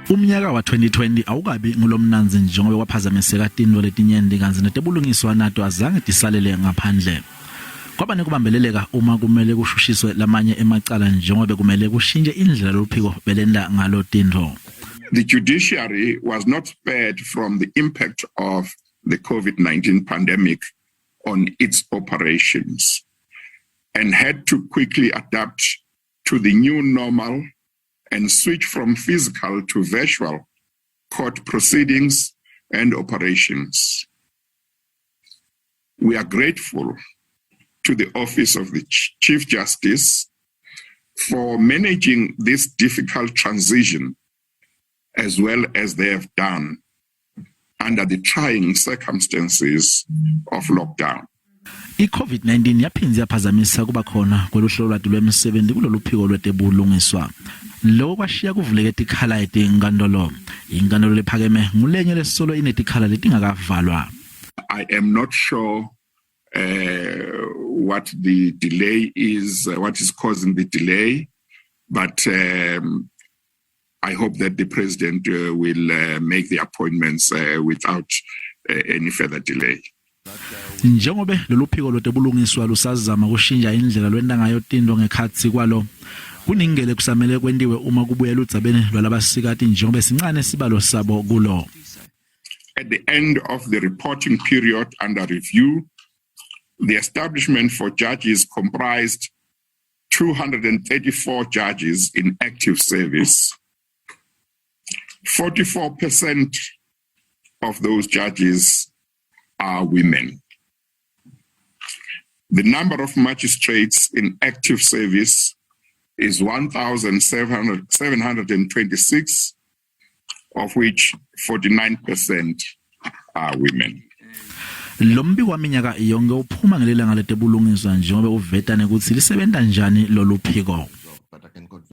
Umnyaka wa-2020 awukabi ngulomnandzi njengoba kwaphazamiseka tintfo letinyenti kantsi netebulungiswa nato azange tisalele ngaphandle. Kwaba nekubambeleleka uma kumele kushushiswe lamanye emacala njengoba kumele kushintshe indlela loluphiko belenta ngalo tintfo. The judiciary was not spared from the impact of the COVID-19 pandemic on its operations and had to quickly adapt to the new normal and switch from physical to virtual court proceedings and operations. We are grateful to the Office of the Chief Justice for managing this difficult transition as well as they have done under the trying circumstances of lockdown. I-COVID-19 yaphindze yaphazamisa kuba khona kweluhlolwati lwemsebenti kulolu phiko lwetebulungiswa. Lokho kwashiya kuvuleke tikhala etinkantolo. Inkantolo lephakeme ngulenye lesolo inetikhala letingakavalwa. I am not sure what the delay is, what is causing the delay, but I hope that the president will make the appointments without any further delay. Njengobe lolu phiko lwetebulungiswa lusazama kushintsha indlela lwenta ngayo tintfo ngekhatsi kwalo, kuningele kusamele kwentiwe uma kubuyela udzabeni lwalabasikati njengobe sincane sibalo sabo kulo. At the end of the reporting period under review, the establishment for judges comprised 234 judges in active service. 44% of those judges are women. The number of magistrates in active service is 1,726, of which 49% are women. Lo mbiko waminyaka yonke uphuma ngelilanga letebulungiswa njengoba uveta nekutsi lisebenta njani lolu phiko.